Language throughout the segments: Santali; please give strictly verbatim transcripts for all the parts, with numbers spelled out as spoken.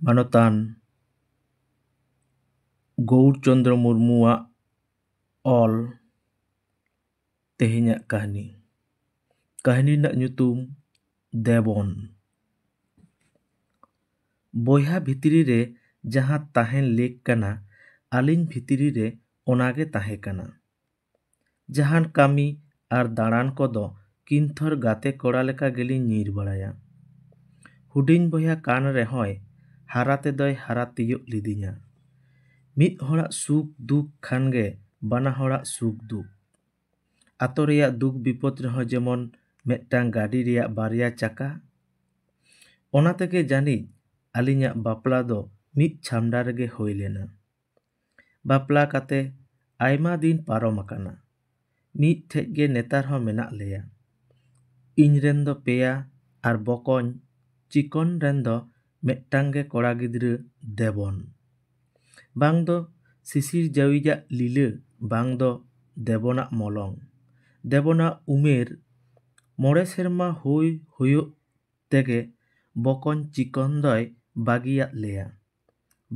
ᱢᱟᱱᱚᱛᱟᱱ ᱜᱳᱣᱩᱨ ᱪᱚᱸᱫᱽᱨᱚ ᱢᱩᱨᱢᱩᱣᱟᱜ ᱚᱞ ᱛᱮᱦᱮᱧᱟᱜ ᱠᱟᱹᱦᱱᱤ᱾ ᱠᱟᱹᱦᱱᱤ ᱨᱮᱱᱟᱜ ᱧᱩᱛᱩᱢ ᱫᱮᱵᱚᱱ᱾ ᱵᱚᱭᱦᱟ ᱵᱷᱤᱛᱨᱤ ᱨᱮ ᱡᱟᱦᱟᱸ ᱛᱟᱦᱮᱱ ᱞᱮᱠ ᱠᱟᱱᱟ, ᱟᱹᱞᱤᱧ ᱵᱷᱤᱛᱨᱤ ᱨᱮ ᱚᱱᱟᱜᱮ ᱛᱟᱦᱮᱸ ᱠᱟᱱᱟ᱾ ᱡᱟᱦᱟᱱ ᱠᱟᱹᱢᱤ ᱟᱨ ᱫᱟᱬᱟᱱ ᱠᱚᱫᱚ ᱠᱤᱱᱛᱷᱚᱨ ᱜᱟᱛᱮ ᱠᱚᱲᱟ ᱞᱮᱠᱟ ᱜᱮᱞᱤᱧ ᱧᱤᱨ ᱵᱟᱲᱟᱭᱟ᱾ ᱦᱩᱰᱤᱧ ᱵᱚᱭᱦᱟ ᱠᱟᱱ ᱨᱮᱦᱚᱸᱭ ᱦᱟᱨᱟ ᱛᱮᱫᱚᱭ ᱦᱟᱨᱟ ᱛᱤᱭᱳᱜ ᱞᱤᱫᱤᱧᱟ᱾ ᱢᱤᱫ ᱦᱚᱲᱟᱜ ᱥᱩᱠ ᱫᱩᱠ ᱠᱷᱟᱱ ᱜᱮ ᱵᱟᱱᱟ ᱦᱚᱲᱟᱜ ᱥᱩᱠ ᱫᱩᱠ᱾ ᱟᱛᱳ ᱨᱮᱭᱟᱜ ᱫᱩᱠ ᱵᱤᱯᱚᱫ ᱨᱮᱦᱚᱸ ᱡᱮᱢᱚᱱ ᱢᱤᱫᱴᱟᱝ ᱜᱟᱹᱰᱤ ᱨᱮᱭᱟᱜ ᱵᱟᱨᱭᱟ ᱪᱟᱠᱟ᱾ ᱚᱱᱟ ᱛᱮᱜᱮ ᱡᱟᱹᱱᱤᱡ ᱟᱹᱞᱤᱧᱟᱜ ᱵᱟᱯᱞᱟ ᱫᱚ ᱢᱤᱫ ᱪᱷᱟᱢᱰᱟ ᱨᱮᱜᱮ ᱦᱩᱭ ᱞᱮᱱᱟ᱾ ᱵᱟᱯᱞᱟ ᱠᱟᱛᱮ ᱟᱭᱢᱟ ᱫᱤᱱ ᱯᱟᱨᱚᱢ ᱟᱠᱟᱱᱟ᱾ ᱢᱤᱫ ᱴᱷᱮᱡ ᱜᱮ ᱱᱮᱛᱟᱨ ᱦᱚᱸ ᱢᱮᱱᱟᱜ ᱞᱮᱭᱟ᱾ ᱤᱧ ᱨᱮᱱ ᱫᱚ ᱯᱮᱭᱟ ᱟᱨ ᱵᱚᱠᱚᱧ ᱪᱤᱠᱚᱱ ᱨᱮᱱ ᱫᱚ ᱢᱤᱫᱴᱟᱝ ᱜᱮ ᱠᱚᱲᱟ ᱜᱤᱫᱽᱨᱟᱹ ᱫᱮᱵᱚᱱ᱾ ᱵᱟᱝ ᱫᱚ ᱥᱤᱥᱤᱨ ᱡᱟᱹᱣᱤᱡᱟᱜ ᱞᱤᱞᱟᱹ, ᱵᱟᱝ ᱫᱚ ᱫᱮᱵᱚᱱᱟᱜ ᱢᱚᱞᱚᱝ᱾ ᱫᱮᱵᱚᱱᱟᱜ ᱩᱢᱮᱨ ᱢᱚᱬᱮ ᱥᱮᱨᱢᱟ ᱦᱩᱭ ᱦᱩᱭᱩᱜ ᱛᱮᱜᱮ ᱵᱚᱠᱚᱧ ᱪᱤᱠᱚᱱ ᱫᱚᱭ ᱵᱟᱹᱜᱤᱭᱟᱫ ᱞᱮᱭᱟ᱾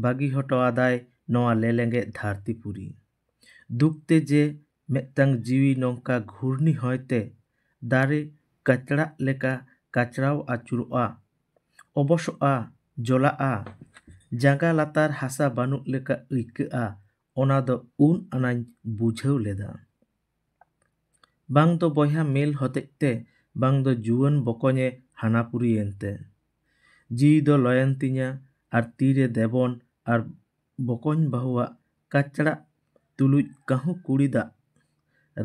ᱵᱟᱹᱜᱤ ᱦᱚᱴᱚ ᱟᱫᱟᱭ ᱱᱚᱣᱟ ᱞᱮᱞᱮᱸᱜᱮᱡ ᱫᱷᱟᱹᱨᱛᱤ ᱯᱩᱨᱤ᱾ ᱫᱩᱠ ᱛᱮ ᱡᱮ ᱢᱤᱫᱴᱟᱝ ᱡᱤᱣᱤ ᱱᱚᱝᱠᱟ ᱜᱷᱩᱨᱱᱤ ᱦᱚᱭᱛᱮ ᱫᱟᱨᱮ ᱠᱟᱪᱲᱟᱜ ᱞᱮᱠᱟ ᱠᱟᱪᱲᱟᱣ ᱟᱹᱪᱩᱨᱚᱜᱼᱟ, ᱚᱵᱚᱥᱚᱜᱼᱟ, ᱡᱚᱞᱟᱜᱼᱟ, ᱡᱟᱸᱜᱟ ᱞᱟᱛᱟᱨ ᱦᱟᱥᱟ ᱵᱟᱹᱱᱩᱜ ᱞᱮᱠᱟ ᱟᱹᱭᱠᱟᱹᱜᱼᱟ, ᱚᱱᱟ ᱫᱚ ᱩᱱ ᱟᱱᱟᱧ ᱵᱩᱡᱷᱟᱹᱣ ᱞᱮᱫᱟ᱾ ᱵᱟᱝ ᱫᱚ ᱵᱚᱭᱦᱟ ᱢᱮᱞ ᱦᱚᱛᱮᱡ ᱛᱮ, ᱵᱟᱝ ᱫᱚ ᱡᱩᱣᱟᱹᱱ ᱵᱚᱠᱚᱧᱮ ᱦᱟᱱᱟᱯᱩᱨᱤᱭᱮᱱ ᱛᱮ᱾ ᱡᱤᱣᱤ ᱫᱚ ᱞᱚᱭᱮᱱ ᱛᱤᱧᱟ ᱟᱨ ᱛᱤᱨᱮ ᱫᱮᱵᱚᱱ ᱟᱨ ᱵᱚᱠᱚᱧ ᱵᱟᱹᱦᱩᱣᱟᱜ ᱠᱟᱪᱲᱟᱜ ᱛᱩᱞᱩᱡ ᱠᱟᱹᱦᱩ ᱠᱩᱲᱤ ᱫᱟᱜ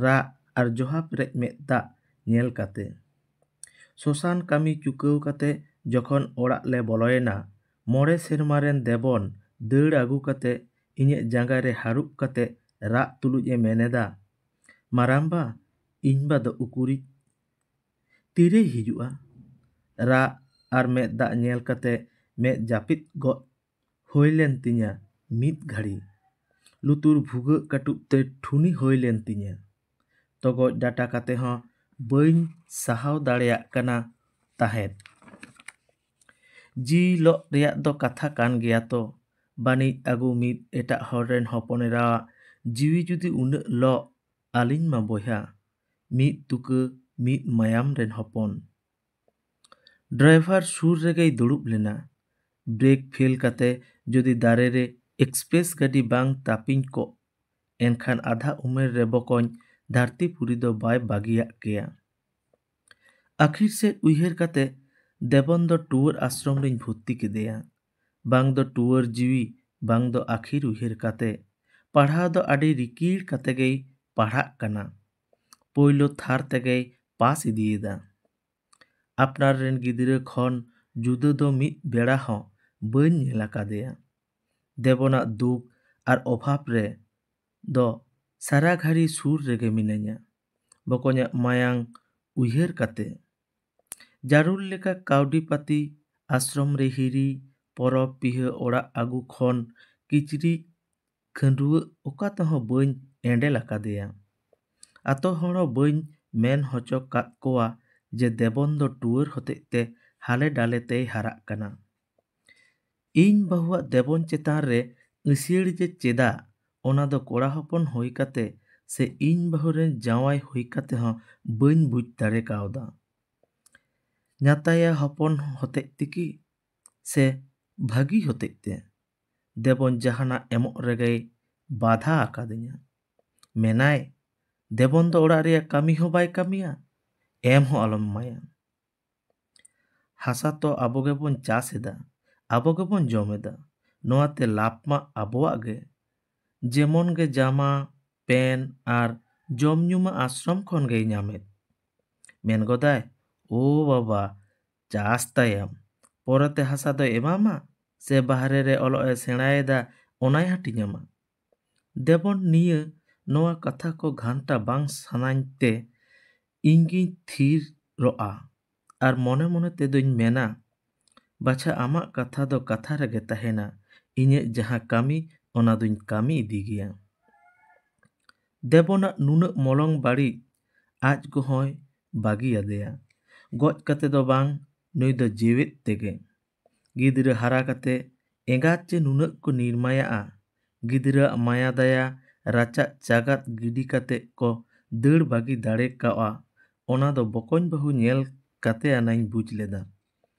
ᱨᱟᱜ ᱟᱨ ᱡᱚᱦᱟ ᱯᱮᱨᱮᱡ ᱢᱮᱫ ᱫᱟᱜ ᱧᱮᱞ ᱠᱟᱛᱮ᱾ ᱥᱚᱥᱟᱱ ᱠᱟᱹᱢᱤ ᱪᱩᱠᱟᱹᱣ ᱠᱟᱛᱮ ᱡᱚᱠᱷᱚᱱ ᱚᱲᱟᱜ ᱞᱮ ᱵᱚᱞᱚᱭᱮᱱᱟ, ᱢᱚᱬᱮ ᱥᱮᱨᱢᱟ ᱨᱮᱱ ᱫᱮᱵᱚᱱ ᱫᱟᱹᱲ ᱟᱹᱜᱩ ᱠᱟᱛᱮ ᱤᱧᱟᱹᱜ ᱡᱟᱸᱜᱟ ᱨᱮ ᱦᱟᱹᱨᱩᱵ ᱠᱟᱛᱮ ᱨᱟᱜ ᱛᱩᱞᱩᱡ ᱮ ᱢᱮᱱ ᱮᱫᱟ, "ᱢᱟᱨᱟᱢᱵᱟ, ᱤᱧ ᱵᱟ ᱫᱚ ᱩᱠᱩᱨᱤᱡ? ᱛᱤᱨᱮᱭ ᱦᱤᱡᱩᱜᱼᱟ?" ᱨᱟᱜ ᱟᱨ ᱢᱮᱫ ᱫᱟᱜ ᱧᱮᱞ ᱠᱟᱛᱮ ᱢᱮᱫ ᱡᱟᱹᱯᱤᱫ ᱜᱚᱫ ᱦᱩᱭ ᱞᱮᱱ ᱛᱤᱧᱟ ᱢᱤᱫ ᱜᱷᱟᱹᱲᱤ᱾ ᱞᱩᱛᱩᱨ ᱵᱷᱩᱜᱟᱹᱜ ᱠᱟᱹᱴᱩᱵ ᱛᱮ ᱴᱷᱩᱱᱤ ᱦᱩᱭ ᱞᱮᱱ ᱛᱤᱧᱟ᱾ ᱛᱚᱜᱚᱡ ᱰᱟᱴᱟ ᱠᱟᱛᱮ ᱦᱚᱸ ᱵᱟᱹᱧ ᱥᱟᱦᱟᱣ ᱫᱟᱲᱮᱭᱟᱜ ᱠᱟᱱᱟ ᱛᱟᱦᱮᱸᱫ᱾ ᱡᱤᱣᱤ ᱞᱚᱜ ᱨᱮᱭᱟᱜ ᱫᱚ ᱠᱟᱛᱷᱟ ᱠᱟᱱ ᱜᱮᱭᱟ ᱛᱚ᱾ ᱵᱟᱹᱱᱤᱡ ᱟᱹᱜᱩ ᱢᱤᱫ ᱮᱴᱟᱜ ᱦᱚᱲ ᱨᱮᱱ ᱦᱚᱯᱚᱱ ᱮᱨᱟᱣᱟᱜ ᱡᱤᱣᱤ ᱡᱩᱫᱤ ᱩᱱᱟᱹᱜ ᱞᱚᱜ, ᱟᱹᱞᱤᱧ ᱢᱟ ᱵᱚᱭᱦᱟ ᱢᱤᱫ ᱛᱩᱠᱟᱹ ᱢᱤᱫ ᱢᱟᱭᱟᱢ ᱨᱮᱱ ᱦᱚᱯᱚᱱ᱾ ᱰᱨᱟᱭᱵᱷᱟᱨ ᱥᱩᱨ ᱨᱮᱜᱮᱭ ᱫᱩᱲᱩᱵ ᱞᱮᱱᱟ᱾ ᱵᱨᱮᱠ ᱯᱷᱮᱞ ᱠᱟᱛᱮ ᱡᱩᱫᱤ ᱫᱟᱨᱮ ᱨᱮ ᱮᱠᱥᱯᱨᱮᱥ ᱜᱟᱹᱰᱤ ᱵᱟᱝ ᱛᱟᱹᱯᱤᱧ ᱠᱚᱜ, ᱮᱱᱠᱷᱟᱱ ᱟᱫᱷᱟ ᱩᱢᱮᱨ ᱨᱮ ᱵᱚᱠᱚᱧ ᱫᱷᱟᱹᱨᱛᱤ ᱯᱩᱨᱤ ᱫᱚ ᱵᱟᱭ ᱵᱟᱹᱜᱤᱭᱟᱜ ᱠᱮᱭᱟ᱾ ᱟᱹᱠᱷᱤᱨ ᱥᱮᱫ ᱩᱭᱦᱟᱹᱨ ᱠᱟᱛᱮ ᱫᱮᱵᱚᱱ ᱫᱚ ᱴᱩᱣᱟᱹᱨ ᱟᱥᱨᱚᱢ ᱨᱤᱧ ᱵᱷᱚᱨᱛᱤ ᱠᱮᱫᱮᱭᱟ᱾ ᱵᱟᱝ ᱫᱚ ᱴᱩᱣᱟᱹᱨ ᱡᱤᱣᱤ, ᱵᱟᱝ ᱫᱚ ᱟᱹᱠᱷᱤᱨ ᱩᱭᱦᱟᱹᱨ ᱠᱟᱛᱮ᱾ ᱯᱟᱲᱦᱟᱣ ᱫᱚ ᱟᱹᱰᱤ ᱨᱤᱠᱤᱲ ᱠᱟᱛᱮ ᱜᱮᱭ ᱯᱟᱲᱦᱟᱜ ᱠᱟᱱᱟ᱾ ᱯᱳᱭᱞᱳ ᱛᱷᱟᱨ ᱛᱮᱜᱮᱭ ᱯᱟᱥ ᱤᱫᱤᱭᱮᱫᱟ᱾ ᱟᱯᱱᱟᱨ ᱨᱮᱱ ᱜᱤᱫᱽᱨᱟᱹ ᱠᱷᱚᱱ ᱡᱩᱫᱟᱹ ᱫᱚ ᱢᱤᱫ ᱵᱮᱲᱟ ᱦᱚᱸ ᱵᱟᱹᱧ ᱧᱮᱞ ᱟᱠᱟᱫᱮᱭᱟ᱾ ᱫᱮᱵᱚᱱᱟᱜ ᱫᱩᱠ ᱟᱨ ᱚᱵᱷᱟᱵᱽ ᱨᱮ ᱫᱚ ᱥᱟᱨᱟ ᱜᱷᱟᱹᱲᱤ ᱥᱩᱨ ᱨᱮᱜᱮ ᱢᱤᱱᱟᱹᱧᱟ, ᱵᱚᱠᱚᱧᱟᱜ ᱢᱟᱭᱟᱝ ᱩᱭᱦᱟᱹᱨ ᱠᱟᱛᱮ᱾ ᱡᱟᱹᱨᱩᱲ ᱞᱮᱠᱟ ᱠᱟᱹᱣᱰᱤ ᱯᱟᱹᱛᱤ, ᱟᱥᱨᱚᱢ ᱨᱮ ᱦᱤᱨᱤ, ᱯᱚᱨᱚᱵᱽ ᱯᱤᱦᱟᱹ ᱚᱲᱟᱜ ᱟᱹᱜᱩ ᱠᱷᱚᱱ ᱠᱤᱪᱨᱤᱡ ᱠᱷᱟᱹᱰᱩᱣᱟᱹᱜ ᱚᱠᱟ ᱛᱮᱦᱚᱸ ᱵᱟᱹᱧ ᱮᱸᱰᱮᱞ ᱟᱠᱟᱫᱮᱭᱟ᱾ ᱟᱛᱳ ᱦᱚᱲ ᱦᱚᱸ ᱵᱟᱹᱧ ᱢᱮᱱ ᱦᱚᱪᱚ ᱠᱟᱫ ᱠᱚᱣᱟ ᱡᱮ ᱫᱮᱵᱚᱱ ᱫᱚ ᱴᱩᱣᱟᱹᱨ ᱦᱚᱛᱮᱡ ᱛᱮ ᱦᱟᱞᱮ ᱰᱟᱞᱮ ᱛᱮᱭ ᱦᱟᱨᱟᱜ ᱠᱟᱱᱟ᱾ ᱤᱧ ᱵᱟᱹᱦᱩᱣᱟᱜ ᱫᱮᱵᱚᱱ ᱪᱮᱛᱟᱱ ᱨᱮ ᱟᱹᱥᱤᱭᱟᱹᱲ ᱡᱮ ᱪᱮᱫᱟᱜ, ᱚᱱᱟ ᱫᱚ ᱠᱚᱲᱟ ᱦᱚᱯᱚᱱ ᱦᱩᱭ ᱠᱟᱛᱮ ᱥᱮ ᱤᱧ ᱵᱟᱹᱦᱩ ᱨᱮᱱ ᱡᱟᱶᱟᱭ ᱦᱩᱭ ᱠᱟᱛᱮ ᱦᱚᱸ ᱵᱟᱹᱧ ᱵᱩᱡᱽ ᱫᱟᱲᱮ ᱠᱟᱣᱫᱟ᱾ ᱧᱟᱛᱟᱭᱟ ᱦᱚᱯᱚᱱ ᱦᱚᱛᱮᱡ ᱛᱮᱠᱤ ᱥᱮ ᱵᱷᱟᱹᱜᱤ ᱦᱚᱛᱮᱡ ᱛᱮ ᱫᱮᱵᱚᱱ ᱡᱟᱦᱟᱱᱟᱜ ᱮᱢᱚᱜ ᱨᱮᱜᱮᱭ ᱵᱟᱫᱷᱟ ᱟᱠᱟᱫᱤᱧᱟ᱾ ᱢᱮᱱᱟᱭ, ᱫᱮᱵᱚᱱ ᱫᱚ ᱚᱲᱟᱜ ᱨᱮᱭᱟᱜ ᱠᱟᱹᱢᱤ ᱦᱚᱸ ᱵᱟᱭ ᱠᱟᱹᱢᱤᱭᱟ, ᱮᱢ ᱦᱚᱸ ᱟᱞᱚᱢ ᱮᱢᱟᱭᱟ᱾ ᱦᱟᱥᱟ ᱛᱚ ᱟᱵᱚ ᱜᱮᱵᱚᱱ ᱪᱟᱥ ᱮᱫᱟ, ᱟᱵᱚ ᱜᱮᱵᱚᱱ ᱡᱚᱢ ᱮᱫᱟ, ᱱᱚᱣᱟᱛᱮ ᱞᱟᱵᱷ ᱢᱟ ᱟᱵᱚᱣᱟᱜ ᱜᱮ᱾ ᱡᱮᱢᱚᱱ ᱜᱮ ᱡᱟᱢᱟ, ᱯᱮᱱ ᱟᱨ ᱡᱚᱢ ᱧᱩ ᱢᱟ ᱟᱥᱨᱚᱢ ᱠᱷᱚᱱ ᱜᱮᱭ ᱧᱟᱢᱮᱫ᱾ ᱢᱮᱱ ᱜᱚᱫᱟᱭ, "ᱳ ᱵᱟᱵᱟ, ᱪᱟᱥ ᱛᱟᱭᱟᱢ, ᱯᱚᱨᱮᱛᱮ ᱦᱟᱥᱟ ᱫᱚᱭ ᱮᱢᱟᱢᱟ ᱥᱮ ᱵᱟᱦᱨᱮ ᱨᱮ ᱚᱞᱚᱜ ᱮ ᱥᱮᱬᱟᱭᱮᱫᱟ, ᱚᱱᱟᱭ ᱦᱟᱹᱴᱤᱧᱟᱢᱟ?" ᱫᱮᱵᱚᱱ ᱱᱤᱭᱟᱹ ᱱᱚᱣᱟ ᱠᱟᱛᱷᱟ ᱠᱚ ᱜᱷᱟᱱᱴᱟ ᱵᱟᱝ ᱥᱟᱱᱟᱧ ᱛᱮ ᱤᱧᱜᱤᱧ ᱛᱷᱤᱨᱚᱜᱼᱟ ᱟᱨ ᱢᱚᱱᱮ ᱢᱚᱱᱮ ᱛᱮᱫᱚᱧ ᱢᱮᱱᱟ, "ᱵᱟᱪᱷᱟ, ᱟᱢᱟᱜ ᱠᱟᱛᱷᱟ ᱫᱚ ᱠᱟᱛᱷᱟ ᱨᱮᱜᱮ ᱛᱟᱦᱮᱱᱟ, ᱤᱧᱟᱹᱜ ᱡᱟᱦᱟᱸ ᱠᱟᱹᱢᱤ ᱚᱱᱟ ᱫᱚᱧ ᱠᱟᱹᱢᱤ ᱤᱫᱤ ᱜᱮᱭᱟ᱾" ᱫᱮᱵᱚᱱᱟᱜ ᱱᱩᱱᱟᱹᱜ ᱢᱚᱞᱚᱝ ᱵᱟᱹᱲᱤᱡ ᱟᱡ ᱜᱚᱦᱚᱸᱭ ᱵᱟᱹᱜᱤᱭᱟᱫᱮᱭᱟ᱾ ᱜᱚᱡ ᱠᱟᱛᱮ ᱫᱚ ᱵᱟᱝ, ᱱᱩᱭ ᱫᱚ ᱡᱮᱣᱮᱫ ᱛᱮᱜᱮ᱾ ᱜᱤᱫᱽᱨᱟᱹ ᱦᱟᱨᱟ ᱠᱟᱛᱮ ᱮᱸᱜᱟᱛ ᱪᱮ ᱱᱩᱱᱟᱹᱜ ᱠᱚ ᱱᱤᱨᱢᱟᱭᱟᱜᱼᱟ, ᱜᱤᱫᱽᱨᱟᱹᱣᱟᱜ ᱢᱟᱭᱟ ᱫᱟᱭᱟ ᱨᱟᱪᱟᱜ ᱪᱟᱜᱟᱫ ᱜᱤᱰᱤ ᱠᱟᱛᱮ ᱠᱚ ᱫᱟᱹᱲ ᱵᱟᱹᱜᱤ ᱫᱟᱲᱮ ᱠᱟᱣᱟ, ᱚᱱᱟ ᱫᱚ ᱵᱚᱠᱚᱧ ᱵᱟᱹᱦᱩ ᱧᱮᱞ ᱠᱟᱛᱮ ᱟᱱᱟᱧ ᱵᱩᱡᱽ ᱞᱮᱫᱟ᱾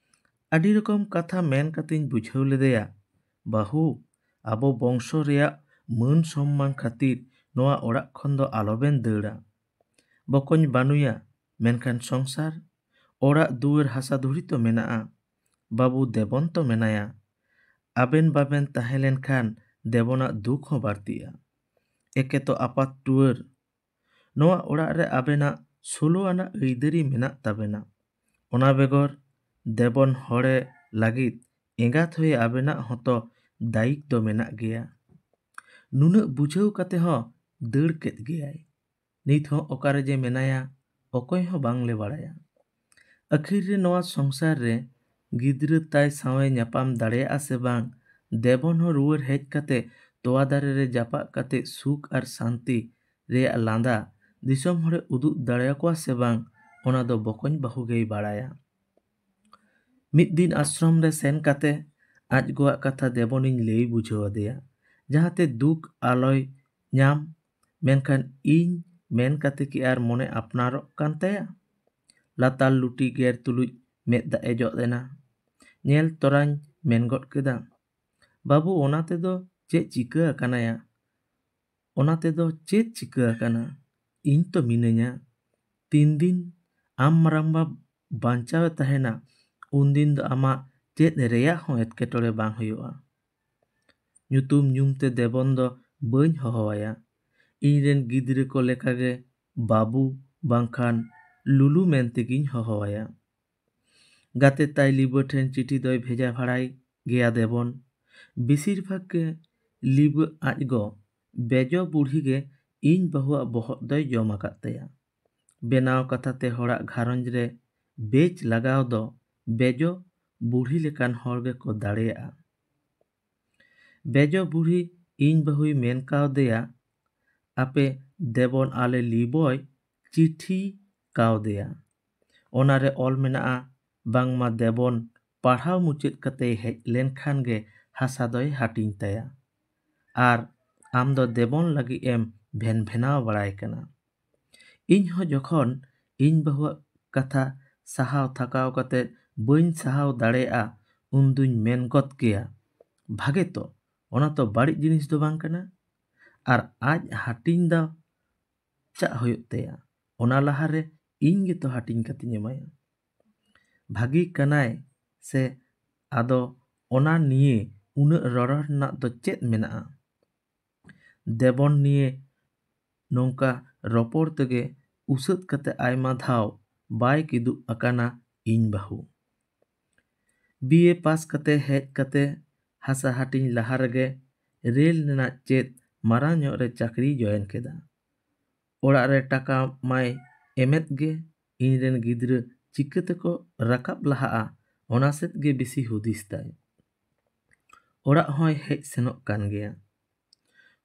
ᱟᱹᱰᱤ ᱨᱚᱠᱚᱢ ᱠᱟᱛᱷᱟ ᱢᱮᱱ ᱠᱟᱛᱮᱧ ᱵᱩᱡᱷᱟᱹᱣ ᱞᱮᱫᱮᱭᱟ, ᱵᱟᱹᱦᱩ, ᱟᱵᱚ ᱵᱚᱝᱥᱚ ᱨᱮᱭᱟᱜ ᱢᱟᱹᱱ ᱥᱚᱢᱢᱟᱱ ᱠᱷᱟᱹᱛᱤᱨ ᱱᱚᱣᱟ ᱚᱲᱟᱜ ᱠᱷᱚᱱ ᱫᱚ ᱟᱞᱚᱵᱮᱱ ᱫᱟᱹᱲᱟ᱾ ᱵᱚᱠᱚᱧ ᱵᱟᱹᱱᱩᱭᱟ, ᱢᱮᱱᱠᱷᱟᱱ ᱥᱚᱝᱥᱟᱨ, ᱚᱲᱟᱜ ᱫᱩᱣᱟᱹᱨ ᱦᱟᱥᱟ ᱫᱷᱩᱲᱤ ᱛᱚ ᱢᱮᱱᱟᱜᱼᱟ᱾ ᱵᱟᱹᱵᱩ ᱫᱮᱵᱚᱱ ᱛᱚ ᱢᱮᱱᱟᱭᱟ᱾ ᱟᱵᱮᱱ ᱵᱟᱵᱮᱱ ᱛᱟᱦᱮᱸ ᱞᱮᱱᱠᱷᱟᱱ ᱫᱮᱵᱚᱱᱟᱜ ᱫᱩᱠ ᱦᱚᱸ ᱵᱟᱹᱲᱛᱤᱜᱼᱟ᱾ ᱮᱠᱮ ᱛᱚ ᱟᱯᱟᱛ ᱴᱩᱣᱟᱹᱨ᱾ ᱱᱚᱣᱟ ᱚᱲᱟᱜ ᱨᱮ ᱟᱵᱮᱱᱟᱜ ᱥᱳᱞᱳ ᱟᱱᱟᱜ ᱟᱹᱭᱫᱟᱹᱨᱤ ᱢᱮᱱᱟᱜ ᱛᱟᱵᱮᱱᱟ᱾ ᱚᱱᱟ ᱵᱮᱜᱚᱨ ᱫᱮᱵᱚᱱ ᱦᱚᱲᱮ ᱞᱟᱹᱜᱤᱫ ᱮᱸᱜᱟᱛ ᱦᱚᱭᱮ ᱟᱵᱮᱱᱟᱜ ᱦᱚᱸᱛᱚ ᱫᱟᱭᱤᱛ ᱫᱚ ᱢᱮᱱᱟᱜ ᱜᱮᱭᱟ᱾ ᱱᱩᱱᱟᱹᱜ ᱵᱩᱡᱷᱟᱹᱣ ᱠᱟᱛᱮ ᱦᱚᱸ ᱫᱟᱹᱲ ᱠᱮᱫ ᱜᱮᱭᱟᱭ᱾ ᱱᱤᱛ ᱦᱚᱸ ᱚᱠᱟᱨᱮ ᱡᱮ ᱢᱮᱱᱟᱭᱟ, ᱚᱠᱚᱭ ᱦᱚᱸ ᱵᱟᱝᱞᱮ ᱵᱟᱲᱟᱭᱟ᱾ ᱟᱹᱠᱷᱤᱨ ᱨᱮ ᱱᱚᱣᱟ ᱥᱚᱝᱥᱟᱨ ᱨᱮ ᱜᱤᱫᱽᱨᱟᱹ ᱛᱟᱭ ᱥᱟᱶᱮ ᱧᱟᱯᱟᱢ ᱫᱟᱲᱮᱭᱟᱜᱼᱟ ᱥᱮ ᱵᱟᱝ, ᱫᱮᱵᱚᱱ ᱦᱚᱸ ᱨᱩᱣᱟᱹᱲ ᱦᱮᱡ ᱠᱟᱛᱮ ᱛᱚᱣᱟ ᱫᱟᱨᱮ ᱨᱮ ᱡᱟᱯᱟᱜ ᱠᱟᱛᱮ ᱥᱩᱠ ᱟᱨ ᱥᱟᱱᱛᱤ ᱨᱮᱭᱟᱜ ᱞᱟᱸᱫᱟ ᱫᱤᱥᱚᱢ ᱦᱚᱲᱮ ᱩᱫᱩᱜ ᱫᱟᱲᱮᱭᱟᱠᱚᱣᱟ ᱥᱮ ᱵᱟᱝ, ᱚᱱᱟ ᱫᱚ ᱵᱚᱠᱚᱧ ᱵᱟᱹᱦᱩ ᱜᱮᱭ ᱵᱟᱲᱟᱭᱟ᱾ ᱢᱤᱫ ᱫᱤᱱ ᱟᱥᱨᱚᱢ ᱨᱮ ᱥᱮᱱ ᱠᱟᱛᱮ ᱟᱡ ᱜᱚᱣᱟᱜ ᱠᱟᱛᱷᱟ ᱫᱮᱵᱚᱱᱤᱧ ᱞᱟᱹᱭ ᱵᱩᱡᱷᱟᱹᱣ ᱟᱫᱮᱭᱟ, ᱡᱟᱦᱟᱸᱛᱮ ᱫᱩᱠ ᱟᱞᱚᱭ ᱧᱟᱢ᱾ ᱢᱮᱱᱠᱷᱟᱱ ᱤᱧ ᱢᱮᱱ ᱠᱟᱛᱮ ᱠᱤ ᱟᱨ ᱢᱚᱱᱮ ᱟᱯᱱᱟᱨᱚᱜ ᱠᱟᱱ ᱛᱟᱭᱟ? ᱞᱟᱛᱟᱨ ᱞᱩᱴᱤ ᱜᱮᱨ ᱛᱩᱞᱩᱡ ᱢᱮᱫ ᱫᱟᱜ ᱮ ᱡᱚᱜ ᱮᱱᱟ᱾ ᱧᱮᱞ ᱛᱚᱨᱟᱧ ᱢᱮᱱ ᱜᱚᱫ ᱠᱮᱫᱟ, "ᱵᱟᱹᱵᱩ, ᱚᱱᱟ ᱛᱮᱫᱚ ᱪᱮᱫ ᱪᱤᱠᱟᱹ ᱟᱠᱟᱱᱟᱭᱟ? ᱚᱱᱟ ᱛᱮᱫᱚ ᱪᱮᱫ ᱪᱤᱠᱟᱹ ᱟᱠᱟᱱᱟ? ᱤᱧ ᱛᱚ ᱢᱤᱱᱟᱹᱧᱟ᱾ ᱛᱤᱱ ᱫᱤᱱ ᱟᱢ ᱢᱟᱨᱟᱝᱵᱟ ᱵᱟᱧᱪᱟᱣᱮ ᱛᱟᱦᱮᱱᱟ, ᱩᱱᱫᱤᱱ ᱫᱚ ᱟᱢᱟᱜ ᱪᱮᱫ ᱨᱮᱭᱟᱜ ᱦᱚᱸ ᱮᱴᱠᱮᱴᱚᱬᱮ ᱵᱟᱝ ᱦᱩᱭᱩᱜᱼᱟ᱾ ᱧᱩᱛᱩᱢ ᱧᱩᱢ ᱛᱮ ᱫᱮᱵᱚᱱ ᱫᱚ ᱵᱟᱹᱧ ᱦᱚᱦᱚᱣᱟᱭᱟ᱾ ᱤᱧᱨᱮᱱ ᱜᱤᱫᱽᱨᱟᱹ ᱠᱚ ᱞᱮᱠᱟᱜᱮ ᱵᱟᱹᱵᱩ ᱵᱟᱝᱠᱷᱟᱱ ᱞᱩᱞᱩ ᱢᱮᱱᱛᱮᱜᱤᱧ ᱦᱚᱦᱚᱣᱟᱭᱟ᱾" ᱜᱟᱛᱮ ᱛᱟᱭ ᱞᱤᱵᱟᱹ ᱴᱷᱮᱱ ᱪᱤᱴᱷᱤ ᱫᱚᱭ ᱵᱷᱮᱡᱟ ᱵᱷᱟᱲᱟᱭ ᱜᱮᱭᱟ ᱫᱮᱵᱚᱱ᱾ ᱵᱮᱥᱤᱨ ᱵᱷᱟᱜᱽ ᱜᱮ ᱞᱤᱵᱟᱹ ᱟᱡ ᱜᱚ ᱵᱮᱡᱚ ᱵᱩᱲᱦᱤ ᱜᱮ ᱤᱧ ᱵᱟᱹᱦᱩᱣᱟᱜ ᱵᱚᱦᱚᱜ ᱫᱚᱭ ᱡᱚᱢ ᱟᱠᱟᱫ ᱛᱟᱭᱟ᱾ ᱵᱮᱱᱟᱣ ᱠᱟᱛᱷᱟ ᱛᱮ ᱦᱚᱲᱟᱜ ᱜᱷᱟᱨᱚᱸᱡᱽ ᱨᱮ ᱵᱮᱪ ᱞᱟᱜᱟᱣ ᱫᱚ ᱵᱮᱡᱚ ᱵᱩᱲᱦᱤ ᱞᱮᱠᱟᱱ ᱦᱚᱲ ᱜᱮᱠᱚ ᱫᱟᱲᱮᱭᱟᱜᱼᱟ᱾ ᱵᱮᱡᱚ ᱵᱩᱲᱦᱤ ᱤᱧ ᱵᱟᱹᱦᱩᱭ ᱢᱮᱱ ᱠᱟᱣᱫᱮᱭᱟ, ᱟᱯᱮ ᱫᱮᱵᱚᱱ ᱟᱞᱮ ᱞᱤᱵᱚᱭ ᱪᱤᱴᱷᱤ ᱠᱟᱣᱫᱮᱭᱟ᱾ ᱚᱱᱟᱨᱮ ᱚᱞ ᱢᱮᱱᱟᱜᱼᱟ ᱵᱟᱝᱢᱟ ᱫᱮᱵᱚᱱ ᱯᱟᱲᱦᱟᱣ ᱢᱩᱪᱟᱹᱫ ᱠᱟᱛᱮᱭ ᱦᱮᱡ ᱞᱮᱱᱠᱷᱟᱱ ᱜᱮ ᱦᱟᱥᱟ ᱫᱚᱭ ᱦᱟᱹᱴᱤᱧ ᱛᱟᱭᱟ᱾ ᱟᱨ ᱟᱢ ᱫᱚ ᱫᱮᱵᱚᱱ ᱞᱟᱹᱜᱤᱫ ᱮᱢ ᱵᱷᱮᱱᱵᱷᱮᱱᱟᱣ ᱵᱟᱲᱟᱭ ᱠᱟᱱᱟ᱾ ᱤᱧ ᱦᱚᱸ ᱡᱚᱠᱷᱚᱱ ᱤᱧ ᱵᱟᱹᱦᱩᱣᱟᱜ ᱠᱟᱛᱷᱟ ᱥᱟᱦᱟᱣ ᱛᱷᱟᱠᱟᱣ ᱠᱟᱛᱮ ᱵᱟᱹᱧ ᱥᱟᱦᱟᱣ ᱫᱟᱲᱮᱭᱟᱜᱼᱟ, ᱩᱱᱫᱩᱧ ᱢᱮᱱ ᱜᱚᱫ ᱜᱮᱭᱟ, "ᱵᱷᱟᱜᱮ ᱛᱚ, ᱚᱱᱟ ᱛᱚ ᱵᱟᱹᱲᱤᱡ ᱡᱤᱱᱤᱥ ᱫᱚ ᱵᱟᱝ ᱠᱟᱱᱟ᱾ ᱟᱨ ᱟᱡ ᱦᱟᱹᱴᱤᱧ ᱫᱚ ᱪᱟᱜ ᱦᱩᱭᱩᱜ ᱛᱟᱭᱟ, ᱚᱱᱟ ᱞᱟᱦᱟᱨᱮ ᱤᱧ ᱜᱮᱛᱚ ᱦᱟᱹᱴᱤᱧ ᱠᱟᱛᱮᱧ ᱮᱢᱟᱭᱟ᱾ ᱵᱷᱟᱹᱜᱤ ᱠᱟᱱᱟᱭ ᱥᱮ, ᱟᱫᱚ ᱚᱱᱟ ᱱᱤᱭᱮ ᱩᱱᱟᱹᱜ ᱨᱚᱨᱚᱲ ᱨᱮᱱᱟᱜ ᱫᱚ ᱪᱮᱫ ᱢᱮᱱᱟᱜᱼᱟ?" ᱫᱮᱵᱚᱱ ᱱᱤᱭᱮ ᱱᱚᱝᱠᱟ ᱨᱚᱯᱚᱲ ᱛᱮᱜᱮ ᱩᱥᱟᱹᱫ ᱠᱟᱛᱮ ᱟᱭᱢᱟ ᱫᱷᱟᱣ ᱵᱟᱭ ᱠᱤᱫᱩᱵ ᱟᱠᱟᱱᱟ ᱤᱧ ᱵᱟᱹᱦᱩ᱾ ᱵᱤ ᱮ ᱯᱟᱥ ᱠᱟᱛᱮ ᱦᱮᱡ ᱠᱟᱛᱮ ᱦᱟᱥᱟ ᱦᱟᱹᱴᱤᱧ ᱞᱟᱦᱟ ᱨᱮᱜᱮ ᱨᱮᱞ ᱨᱮᱱᱟᱜ ᱪᱮᱫ ᱢᱟᱨᱟᱝ ᱧᱚᱜ ᱨᱮ ᱪᱟᱹᱠᱨᱤᱭ ᱡᱚᱭᱮᱱ ᱠᱮᱫᱟ᱾ ᱚᱲᱟᱜ ᱨᱮ ᱴᱟᱠᱟ ᱢᱟᱭ ᱮᱢᱮᱫ ᱜᱮ, ᱤᱧ ᱨᱮᱱ ᱜᱤᱫᱽᱨᱟᱹ ᱪᱤᱠᱟᱹ ᱛᱮᱠᱚ ᱨᱟᱠᱟᱵ ᱞᱟᱦᱟᱜᱼᱟ, ᱚᱱᱟ ᱥᱮᱫ ᱜᱮ ᱵᱮᱥᱤ ᱦᱩᱫᱤᱥ ᱛᱟᱭ᱾ ᱚᱲᱟᱜ ᱦᱚᱸᱭ ᱦᱮᱡ ᱥᱮᱱᱚᱜ ᱠᱟᱱ ᱜᱮᱭᱟ᱾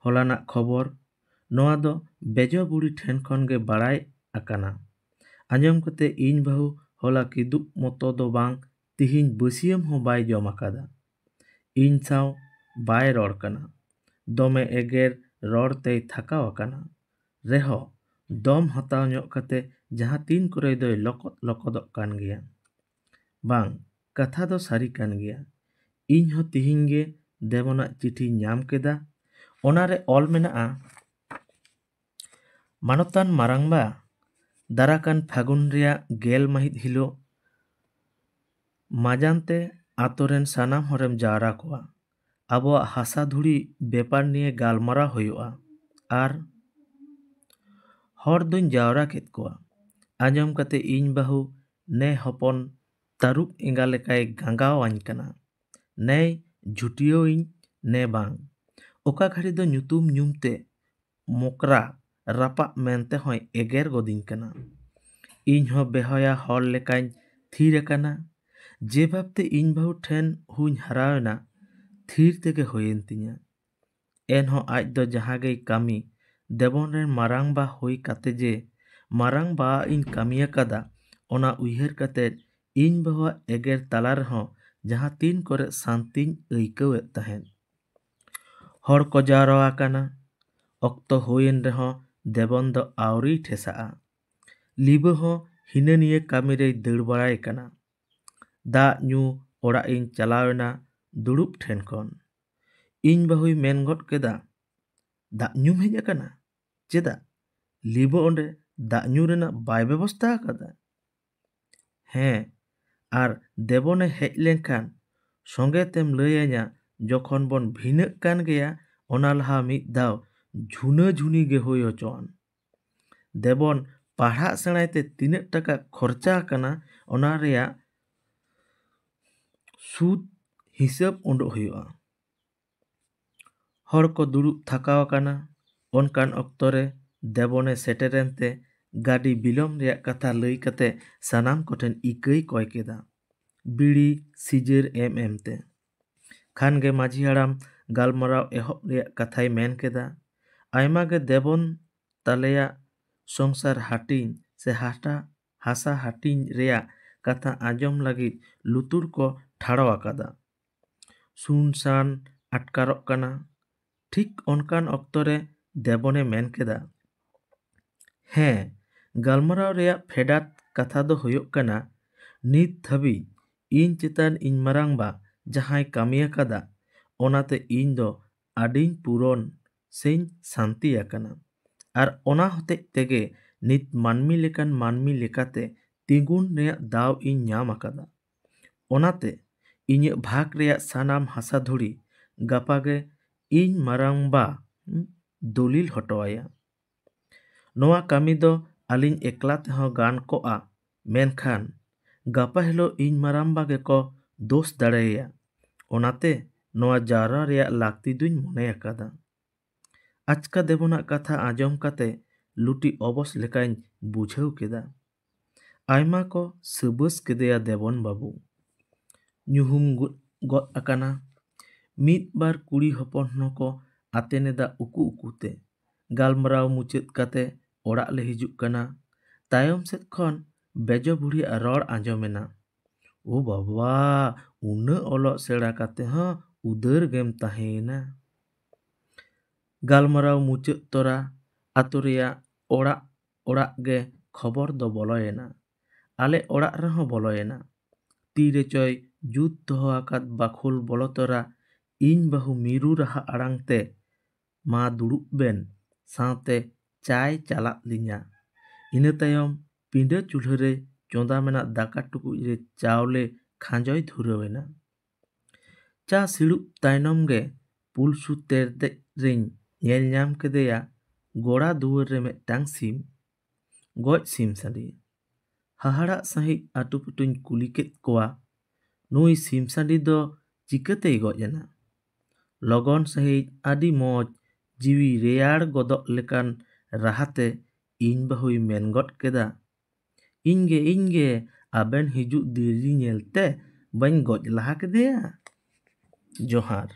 ᱦᱚᱞᱟᱱᱟᱜ ᱠᱷᱚᱵᱚᱨ ᱱᱚᱣᱟ ᱫᱚ ᱵᱮᱡᱚ ᱵᱩᱲᱤ ᱴᱷᱮᱱ ᱠᱷᱚᱱ ᱜᱮ ᱵᱟᱲᱟᱭ ᱟᱠᱟᱱᱟ᱾ ᱟᱸᱡᱚᱢ ᱠᱟᱛᱮ ᱤᱧ ᱵᱟᱹᱦᱩ ᱦᱚᱞᱟ ᱠᱤᱫᱩᱵ ᱢᱚᱛᱚ ᱫᱚ ᱵᱟᱝ, ᱛᱤᱦᱤᱧ ᱵᱟᱹᱥᱭᱟᱹᱢ ᱦᱚᱸ ᱵᱟᱭ ᱡᱚᱢ ᱟᱠᱟᱫᱟ᱾ ᱤᱧ ᱥᱟᱶ ᱵᱟᱭ ᱨᱚᱲ ᱠᱟᱱᱟ᱾ ᱫᱚᱢᱮ ᱮᱜᱮᱨ ᱨᱚᱲ ᱛᱮᱭ ᱛᱷᱟᱠᱟᱣ ᱟᱠᱟᱱᱟ᱾ ᱨᱮᱦᱚᱸ ᱫᱚᱢ ᱦᱟᱛᱟᱣ ᱧᱚᱜ ᱠᱟᱛᱮ ᱡᱟᱦᱟᱸ ᱛᱤᱱ ᱠᱚᱨᱮ ᱫᱚᱭ ᱞᱚᱠᱚᱫ ᱞᱚᱠᱚᱫᱚᱜ ᱠᱟᱱ ᱜᱮᱭᱟ᱾ ᱵᱟᱝ, ᱠᱟᱛᱷᱟ ᱫᱚ ᱥᱟᱹᱨᱤ ᱠᱟᱱ ᱜᱮᱭᱟ᱾ ᱤᱧ ᱦᱚᱸ ᱛᱤᱦᱤᱧ ᱜᱮ ᱫᱮᱵᱚᱱᱟᱜ ᱪᱤᱴᱷᱤᱧ ᱧᱟᱢ ᱠᱮᱫᱟ᱾ ᱚᱱᱟᱨᱮ ᱚᱞ ᱢᱮᱱᱟᱜᱼᱟ, ᱢᱟᱱᱚᱛᱟᱱ ᱢᱟᱨᱟᱝᱵᱟ, ᱫᱟᱨᱟᱠᱟᱱ ᱯᱷᱟᱹᱜᱩᱱ ᱨᱮᱭᱟᱜ ᱜᱮᱞ ᱢᱟᱹᱦᱤᱛ ᱦᱤᱞᱳᱜ ᱢᱟᱡᱟᱱ ᱛᱮ ᱟᱛᱳ ᱨᱮᱱ ᱥᱟᱱᱟᱢ ᱦᱚᱲᱮᱢ ᱡᱟᱣᱨᱟ ᱠᱚᱣᱟ᱾ ᱟᱵᱚᱣᱟᱜ ᱦᱟᱥᱟ ᱫᱷᱩᱲᱤ ᱵᱮᱯᱟᱨ ᱱᱤᱭᱮ ᱜᱟᱞᱢᱟᱨᱟᱣ ᱦᱩᱭᱩᱜᱼᱟ᱾ ᱟᱨ ᱦᱚᱲ ᱫᱩᱧ ᱡᱟᱣᱨᱟ ᱠᱮᱫ ᱠᱚᱣᱟ᱾ ᱟᱸᱡᱚᱢ ᱠᱟᱛᱮ ᱤᱧ ᱵᱟᱹᱦᱩ ᱱᱮ ᱦᱚᱯᱚᱱ ᱛᱟᱹᱨᱩᱵ ᱮᱸᱜᱟ ᱞᱮᱠᱟᱭ ᱜᱟᱸᱜᱟᱣᱟᱹᱧ ᱠᱟᱱᱟ᱾ ᱱᱮᱭ ᱡᱷᱩᱴᱭᱟᱹᱣᱤᱧ ᱱᱮ ᱵᱟᱝ᱾ ᱚᱠᱟ ᱜᱷᱟᱹᱲᱤ ᱫᱚ ᱧᱩᱛᱩᱢ ᱧᱩᱢ ᱛᱮ ᱢᱚᱠᱨᱟ ᱨᱟᱯᱟᱜ ᱢᱮᱱᱛᱮ ᱦᱚᱸᱭ ᱮᱜᱮᱨ ᱜᱚᱫᱤᱧ ᱠᱟᱱᱟ᱾ ᱤᱧ ᱦᱚᱸ ᱵᱮᱦᱚᱭᱟ ᱦᱚᱲ ᱞᱮᱠᱟᱧ ᱛᱷᱤᱨ ᱟᱠᱟᱱᱟ᱾ ᱡᱮ ᱵᱷᱟᱵᱽᱛᱮ ᱤᱧ ᱵᱟᱹᱦᱩ ᱴᱷᱮᱱ ᱦᱩᱧ ᱦᱟᱨᱟᱣᱮᱱᱟ, ᱛᱷᱤᱨ ᱛᱮᱜᱮ ᱦᱩᱭᱮᱱ ᱛᱤᱧᱟ᱾ ᱮᱱᱦᱚᱸ ᱟᱡ ᱫᱚ ᱡᱟᱦᱟᱸ ᱜᱮᱭ ᱠᱟᱹᱢᱤ, ᱫᱮᱵᱚᱱ ᱨᱮᱱ ᱢᱟᱨᱟᱝᱵᱟ ᱦᱩᱭ ᱠᱟᱛᱮ ᱡᱮ ᱢᱟᱨᱟᱝᱵᱟ ᱤᱧ ᱠᱟᱹᱢᱤ ᱟᱠᱟᱫᱟ, ᱚᱱᱟ ᱩᱭᱦᱟᱹᱨ ᱠᱟᱛᱮ ᱤᱧ ᱵᱟᱹᱦᱩᱣᱟᱜ ᱮᱜᱮᱨ ᱛᱟᱞᱟ ᱨᱮᱦᱚᱸ ᱡᱟᱦᱟᱸ ᱛᱤᱱ ᱠᱚᱨᱮ ᱥᱟᱱᱛᱤᱧ ᱟᱹᱭᱠᱟᱹᱣᱮᱫ ᱛᱟᱦᱮᱸᱫ᱾ ᱦᱚᱲ ᱠᱚ ᱡᱟᱣᱨᱟ ᱟᱠᱟᱱᱟ᱾ ᱚᱠᱛᱚ ᱦᱩᱭᱮᱱ ᱨᱮᱦᱚᱸ ᱫᱮᱵᱚᱱ ᱫᱚ ᱟᱹᱣᱨᱤᱭ ᱴᱷᱮᱥᱟᱜᱼᱟ᱾ ᱞᱤᱵᱟᱹ ᱦᱚᱸ ᱦᱤᱱᱟᱹ ᱱᱤᱭᱟᱹ ᱠᱟᱹᱢᱤ ᱨᱮᱭ ᱫᱟᱹᱲ ᱵᱟᱲᱟᱭ ᱠᱟᱱᱟ᱾ ᱫᱟᱜ ᱧᱩ ᱚᱲᱟᱜ ᱤᱧ ᱪᱟᱞᱟᱣ ᱮᱱᱟ ᱫᱩᱲᱩᱵ ᱴᱷᱮᱱ ᱠᱷᱚᱱ᱾ ᱤᱧ ᱵᱟᱹᱦᱩᱭ ᱢᱮᱱ ᱜᱚᱫ ᱠᱮᱫᱟ, "ᱫᱟᱜ ᱧᱩᱢ ᱦᱮᱡ ᱟᱠᱟᱱᱟ? ᱪᱮᱫᱟᱜ? ᱞᱤᱵᱟᱹ ᱚᱸᱰᱮ ᱫᱟᱜ ᱧᱩ ᱨᱮᱱᱟᱜ ᱵᱟᱭ ᱵᱮᱵᱚᱥᱛᱷᱟ ᱟᱠᱟᱫᱟ?" "ᱦᱮᱸ, ᱟᱨ ᱫᱮᱵᱚᱱᱮ ᱦᱮᱡ ᱞᱮᱱᱠᱷᱟᱱ ᱥᱚᱸᱜᱮ ᱛᱮᱢ ᱞᱟᱹᱭ ᱟᱹᱧᱟ, ᱡᱚᱠᱷᱚᱱ ᱵᱚᱱ ᱵᱷᱤᱱᱟᱹᱜ ᱠᱟᱱ ᱜᱮᱭᱟ, ᱚᱱᱟ ᱞᱟᱦᱟ ᱢᱤᱫ ᱫᱷᱟᱣ ᱡᱷᱩᱱᱟᱹ ᱡᱷᱩᱱᱤ ᱜᱮ ᱦᱩᱭ ᱦᱚᱪᱚᱣᱟᱱ᱾ ᱫᱮᱵᱚᱱ ᱯᱟᱲᱦᱟᱜ ᱥᱮᱬᱟᱭ ᱛᱮ ᱛᱤᱱᱟᱹᱜ ᱴᱟᱠᱟ ᱠᱷᱚᱨᱪᱟ ᱟᱠᱟᱱᱟ, ᱚᱱᱟ ᱨᱮᱭᱟᱜ ᱥᱩᱫ ᱦᱤᱥᱟᱹᱵ ᱩᱰᱩᱠ ᱦᱩᱭᱩᱜᱼᱟ᱾" ᱦᱚᱲ ᱠᱚ ᱫᱩᱲᱩᱵ ᱛᱷᱟᱠᱟᱣ ᱟᱠᱟᱱᱟ᱾ ᱚᱱᱠᱟᱱ ᱚᱠᱛᱚ ᱨᱮ ᱫᱮᱵᱚᱱᱮ ᱥᱮᱴᱮᱨᱮᱱ ᱛᱮ ᱜᱟᱹᱰᱤ ᱵᱤᱞᱚᱢ ᱨᱮᱭᱟᱜ ᱠᱟᱛᱷᱟ ᱞᱟᱹᱭ ᱠᱟᱛᱮ ᱥᱟᱱᱟᱢ ᱠᱚᱴᱷᱮᱱ ᱤᱠᱟᱹᱭ ᱠᱚᱭ ᱠᱮᱫᱟ, ᱵᱤᱲᱤ ᱥᱤᱡᱟᱹᱨ ᱮᱢ ᱮᱢ ᱛᱮ᱾ ᱠᱷᱟᱱ ᱜᱮ ᱢᱟᱹᱡᱷᱤ ᱦᱟᱲᱟᱢ ᱜᱟᱞᱢᱟᱨᱟᱣ ᱮᱦᱚᱵ ᱨᱮᱭᱟᱜ ᱠᱟᱛᱷᱟᱭ ᱢᱮᱱ ᱠᱮᱫᱟ᱾ ᱟᱭᱢᱟ ᱜᱮ ᱫᱮᱵᱚᱱ ᱛᱟᱞᱮᱭᱟᱜ ᱥᱚᱝᱥᱟᱨ ᱦᱟᱹᱴᱤᱧ ᱥᱮ ᱦᱟᱴᱟ-, ᱦᱟᱥᱟ ᱦᱟᱹᱴᱤᱧ ᱨᱮᱭᱟᱜ ᱠᱟᱛᱷᱟ ᱟᱸᱡᱚᱢ ᱞᱟᱹᱜᱤᱫ ᱞᱩᱛᱩᱨ ᱠᱚ ᱴᱷᱟᱲᱚ ᱟᱠᱟᱫᱟ᱾ ᱥᱩᱱᱥᱟᱱ ᱟᱴᱠᱟᱨᱚᱜ ᱠᱟᱱᱟ᱾ ᱴᱷᱤᱠ ᱚᱱᱠᱟᱱ ᱚᱠᱛᱚ ᱨᱮ ᱫᱮᱵᱚᱱᱮ ᱢᱮᱱ ᱠᱮᱫᱟ, "ᱦᱮᱸ, ᱜᱟᱞᱢᱟᱨᱟᱣ ᱨᱮᱭᱟᱜ ᱯᱷᱮᱰᱟᱛ ᱠᱟᱛᱷᱟ ᱫᱚ ᱦᱩᱭᱩᱜ ᱠᱟᱱᱟ, ᱱᱤᱛ ᱫᱷᱟᱹᱵᱤᱡ ᱤᱧ ᱪᱮᱛᱟᱱ ᱤᱧ ᱢᱟᱨᱟᱝᱵᱟ ᱡᱟᱦᱟᱸᱭ ᱠᱟᱹᱢᱤ ᱟᱠᱟᱫᱟ, ᱚᱱᱟᱛᱮ ᱤᱧ ᱫᱚ ᱟᱹᱰᱤᱧ ᱯᱩᱨᱚᱱ ᱥᱮᱧ ᱥᱟᱱᱛᱤ ᱟᱠᱟᱱᱟ᱾ ᱟᱨ ᱚᱱᱟ ᱦᱚᱛᱮᱡ ᱛᱮᱜᱮ ᱱᱤᱛ ᱢᱟᱹᱱᱢᱤ ᱞᱮᱠᱟᱱ ᱢᱟᱹᱱᱢᱤ ᱞᱮᱠᱟᱛᱮ ᱛᱤᱸᱜᱩᱱ ᱨᱮᱭᱟᱜ ᱫᱟᱣ ᱤᱧ ᱧᱟᱢ ᱟᱠᱟᱫᱟ᱾ ᱚᱱᱟᱛᱮ ᱤᱧᱟᱹᱜ ᱵᱷᱟᱜᱽ ᱨᱮᱭᱟᱜ ᱥᱟᱱᱟᱢ ᱦᱟᱥᱟ ᱫᱷᱩᱲᱤ ᱜᱟᱯᱟ ᱜᱮ ᱤᱧ ᱢᱟᱨᱟᱝᱵᱟ ᱫᱚᱞᱤᱞ ᱦᱚᱴᱚ ᱟᱭᱟ᱾ ᱱᱚᱣᱟ ᱠᱟᱹᱢᱤ ᱫᱚ ᱟᱹᱞᱤᱧ ᱮᱠᱞᱟ ᱛᱮᱦᱚᱸ ᱜᱟᱱ ᱠᱚᱜᱼᱟ, ᱢᱮᱱᱠᱷᱟᱱ ᱜᱟᱯᱟ ᱦᱤᱞᱳᱜ ᱤᱧ ᱢᱟᱨᱟᱝᱵᱟ ᱜᱮᱠᱚ ᱫᱳᱥ ᱫᱟᱲᱮᱭᱟᱭᱟ᱾ ᱚᱱᱟᱛᱮ ᱱᱚᱣᱟ ᱡᱟᱣᱨᱟ ᱨᱮᱭᱟᱜ ᱞᱟᱹᱠᱛᱤ ᱫᱩᱧ ᱢᱚᱱᱮ ᱟᱠᱟᱫᱟ᱾" ᱟᱪᱠᱟ ᱫᱮᱵᱚᱱᱟᱜ ᱠᱟᱛᱷᱟ ᱟᱸᱡᱚᱢ ᱠᱟᱛᱮ ᱞᱩᱴᱤ ᱚᱵᱚᱥ ᱞᱮᱠᱟᱧ ᱵᱩᱡᱷᱟᱹᱣ ᱠᱮᱫᱟ᱾ ᱟᱭᱢᱟ ᱠᱚ ᱥᱟᱹᱵᱟᱹᱥ ᱠᱮᱫᱮᱭᱟ ᱫᱮᱵᱚᱱ ᱵᱟᱹᱵᱩ᱾ ᱧᱩᱦᱩᱢ ᱜᱚᱫ, ᱜᱚᱫ ᱟᱠᱟᱱᱟ᱾ ᱢᱤᱫ ᱵᱟᱨ ᱠᱩᱲᱤ ᱦᱚᱯᱚᱱ ᱦᱚᱸᱠᱚ ᱟᱛᱮᱱ ᱮᱫᱟ ᱩᱠᱩ ᱩᱠᱩᱛᱮ᱾ ᱜᱟᱞᱢᱟᱨᱟᱣ ᱢᱩᱪᱟᱹᱫ ᱠᱟᱛᱮ ᱚᱲᱟᱜ ᱞᱮ ᱦᱤᱡᱩᱜ ᱠᱟᱱᱟ᱾ ᱛᱟᱭᱚᱢ ᱥᱮᱫ ᱠᱷᱚᱱ ᱵᱮᱡᱚ ᱵᱩᱲᱦᱤᱭᱟᱜ ᱨᱚᱲ ᱟᱸᱡᱚᱢᱮᱱᱟ᱾ ᱳ ᱵᱟᱵᱟ, ᱩᱱᱟᱹᱜ ᱚᱞᱚᱜ ᱥᱮᱬᱟ ᱠᱟᱛᱮ ᱦᱚᱸ ᱩᱫᱟᱹᱨ ᱜᱮᱢ ᱛᱟᱦᱮᱸᱭᱮᱱᱟ᱾ ᱜᱟᱞᱢᱟᱨᱟᱣ ᱢᱩᱪᱟᱹᱫ ᱛᱚᱨᱟ ᱟᱛᱳ ᱨᱮᱭᱟᱜ ᱚᱲᱟᱜ ᱚᱲᱟᱜ ᱜᱮ ᱠᱷᱚᱵᱚᱨ ᱫᱚ ᱵᱚᱞᱚᱭᱮᱱᱟ᱾ ᱟᱞᱮ ᱚᱲᱟᱜ ᱨᱮᱦᱚᱸ ᱵᱚᱞᱚᱭᱮᱱᱟ᱾ ᱛᱤ ᱨᱮᱪᱚᱭ ᱡᱩᱛ ᱫᱚᱦᱚ ᱟᱠᱟᱫ ᱵᱟᱠᱷᱳᱞ ᱵᱚᱞᱚ ᱛᱚᱨᱟ ᱤᱧ ᱵᱟᱹᱦᱩ ᱢᱤᱨᱩ ᱨᱟᱦᱟ ᱟᱲᱟᱝ ᱛᱮ, "ᱢᱟ ᱫᱩᱲᱩᱵ ᱵᱮᱱ," ᱥᱟᱶᱛᱮ ᱪᱟᱭ ᱪᱟᱞᱟᱫ ᱞᱤᱧᱟ᱾ ᱤᱱᱟᱹ ᱛᱟᱭᱚᱢ ᱯᱤᱸᱰᱟᱹ ᱪᱩᱞᱦᱟᱹ ᱨᱮ ᱪᱚᱸᱫᱟ ᱢᱮᱱᱟᱜ ᱫᱟᱠᱟ ᱴᱩᱠᱩᱡ ᱨᱮ ᱪᱟᱣᱞᱮ ᱠᱷᱟᱸᱡᱚᱭ ᱫᱷᱩᱨᱟᱹᱣ ᱮᱱᱟ᱾ ᱪᱟ ᱥᱤᱲᱩᱵ ᱛᱟᱭᱱᱚᱢ ᱜᱮ ᱯᱩᱞᱥᱩ ᱛᱮᱨᱫᱮᱡ ᱨᱮᱧ ᱧᱮᱞ ᱧᱟᱢ ᱠᱮᱫᱮᱭᱟ ᱜᱚᱲᱟ ᱫᱩᱣᱟᱹᱨ ᱨᱮ ᱢᱤᱫᱴᱟᱝ ᱥᱤᱢ, ᱜᱚᱡ ᱥᱤᱢ ᱥᱟᱺᱰᱤ᱾ ᱦᱟᱦᱟᱲᱟᱜ ᱥᱟᱺᱦᱤᱡ ᱟᱹᱴᱩ ᱯᱟᱹᱴᱩᱧ ᱠᱩᱞᱤ ᱠᱮᱫ ᱠᱚᱣᱟ, "ᱱᱩᱭ ᱥᱤᱢ ᱥᱟᱺᱰᱤ ᱫᱚ ᱪᱤᱠᱟᱹᱛᱮᱭ ᱜᱚᱡ ᱮᱱᱟ?" ᱞᱚᱜᱚᱱ ᱥᱟᱺᱦᱤᱡ ᱟᱹᱰᱤ ᱢᱚᱡᱽ ᱡᱤᱣᱤ ᱨᱮᱭᱟᱲ ᱜᱚᱫᱚᱜ ᱞᱮᱠᱟᱱ ᱨᱟᱦᱟᱛᱮ ᱤᱧ ᱵᱟᱹᱦᱩᱭ ᱢᱮᱱ ᱜᱚᱫ ᱠᱮᱫᱟ, "ᱤᱧ ᱜᱮ, ᱤᱧ ᱜᱮ, ᱟᱵᱮᱱ ᱦᱤᱡᱩᱜ ᱫᱮᱨᱤ ᱧᱮᱞᱛᱮ ᱵᱟᱹᱧ ᱜᱚᱡ ᱞᱟᱦᱟ ᱠᱮᱫᱮᱭᱟ?" ᱡᱚᱦᱟᱨ᱾